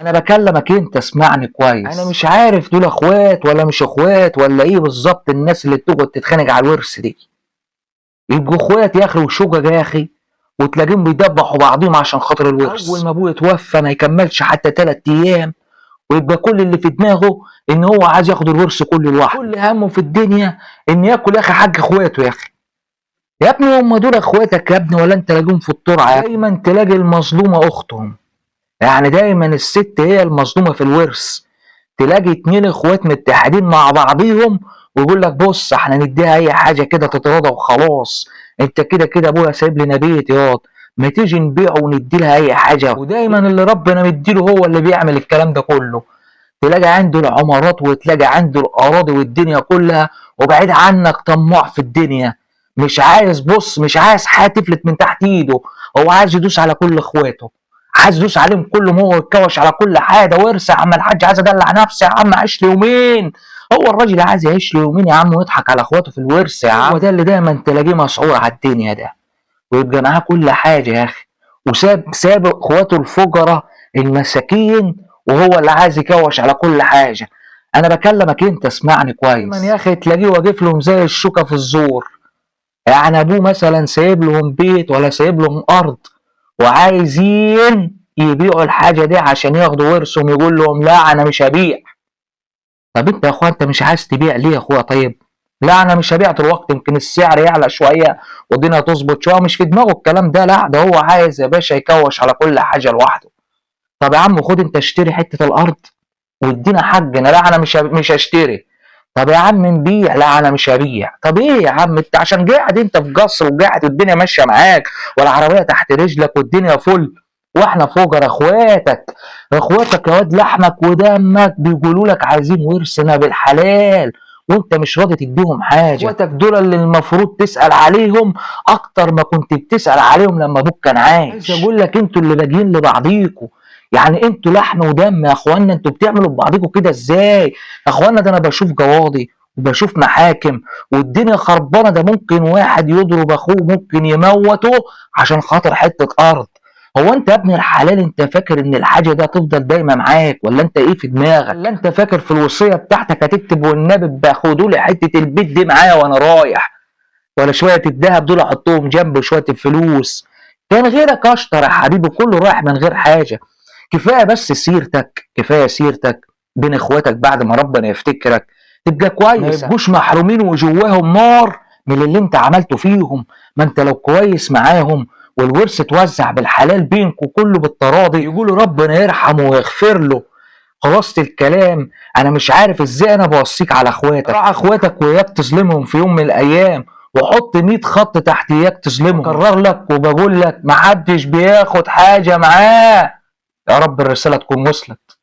انا بكلمك انت اسمعني كويس. انا مش عارف دول اخوات ولا مش اخوات ولا ايه بالظبط. الناس اللي بتقعد تتخانق على الورث دي يبقوا اخوات يا اخي وشجج يا اخي، وتلاقيهم بيدبحوا بعضهم عشان خاطر الورث. اول ما ابوه يتوفى ما يكملش حتى 3 ايام ويبقى كل اللي في دماغه ان هو عايز ياخد الورث كله لوحده. كل همه في الدنيا ان ياكل يا اخي حق اخواته. يا اخي يا ابني هم دول اخواتك يا ابني ولا انت لاقيهم في الترعه؟ دايما تلاقي المظلومة اختهم، يعني دايما الست هي المظلومة في الورث. تلاقي 2 اخوات متحدين مع بعضيهم ويقول لك بص احنا نديها اي حاجة كده تتراضى وخلاص، انت كده كده ابويا سايب لنا بيت ياض، ما تيجي نبيعه وندي لها اي حاجة. ودايما اللي ربنا مديله هو اللي بيعمل الكلام ده كله. تلاقي عنده العمارات وتلاقي عنده الاراضي والدنيا كلها، وبعيد عنك طماع في الدنيا، مش عايز بص مش عايز حاجة تفلت من تحت ايده، هو عايز يدوس على كل اخواته، عايز يدوس عليهم كلهم، هو يتكوش على كل حاجة. ورث يا عم الحاج، عايز ادلع نفسي يا عم، عيش لي يومين. هو الراجل عايز يعيش له يومين يا عم ويضحك على اخواته في الورث يا عم. هو ده اللي دايما تلاقيه مسعور على الدنيا ده، ويبقى معاه كل حاجة يا اخي، وساب اخواته الفجراء المساكين، وهو اللي عايز يكوش على كل حاجة. انا بكلمك انت اسمعني كويس. دايما يا اخي تلاقيه واقف لهم زي الشوكة في الزور، يعني ابوه مثلا سايب لهم بيت ولا سايب لهم ارض وعايزين يبيعوا الحاجة دي عشان ياخدوا ورثهم، يقول لهم لا انا مش هبيع. طب انت يا اخويا انت مش عايز تبيع ليه يا اخويا؟ طيب لا انا مش هبيع دلوقتي، يمكن السعر يعلى شوية والدنيا تظبط شوية. مش في دماغه الكلام ده، لا ده هو عايز يا باشا يكوش على كل حاجة لوحده. طب يا عم خد انت اشتري حتة الارض وادينا حقنا. لا انا مش هشتري. طب يا عم نبيع. لا انا مش هبيع. طب ايه يا عم انت عشان قاعد انت في قصر وقاعد والدنيا ماشية معاك والعربية تحت رجلك والدنيا فل، واحنا فجر اخواتك، اخواتك يا واد لحمك ودمك بيقولوا لك عايزين ورثنا بالحلال وانت مش راضي تديهم حاجة. اخواتك دول اللي المفروض تسال عليهم اكتر ما كنت بتسال عليهم لما ابوك كان عايش. عايز اقول لك انتوا اللي باجيين لبعضيكوا، يعني انتوا لحم ودم يا اخوانا، انتوا بتعملوا ببعضيكوا كده ازاي يا اخوانا؟ ده انا بشوف قواضي وبشوف محاكم والدنيا خربانة، ده ممكن واحد يضرب اخوه، ممكن يموته عشان خاطر حتة ارض. هو انت يا ابن الحلال انت فاكر ان الحاجة دي هتفضل دايما معاك ولا انت ايه في دماغك؟ ولا انت فاكر في الوصية بتاعتك هتكتب والنبي باخدوا لي حتة البيت دي معايا وانا رايح، ولا شوية الذهب دول احطهم جنب شوية الفلوس؟ كان غيرك اشطر يا حبيبي، كله رايح من غير حاجة. كفاية بس سيرتك، كفاية سيرتك بين اخواتك بعد ما ربنا يفتكرك تبقى كويس، ما يبقوش محرومين وجواهم نار من اللي انت عملته فيهم. ما انت لو كويس معاهم والورث اتوزع بالحلال بينكم كله بالتراضي يقولوا ربنا يرحمه ويغفر له. خلاصة الكلام انا مش عارف ازاي انا بوصيك على اخواتك. راعي اخواتك وياك تظلمهم في يوم من الايام، وحط 100 خط تحت اياك تظلمهم. بكرر لك وبقول لك محدش بياخد حاجة معاه. يا رب الرسالة تكون وصلت.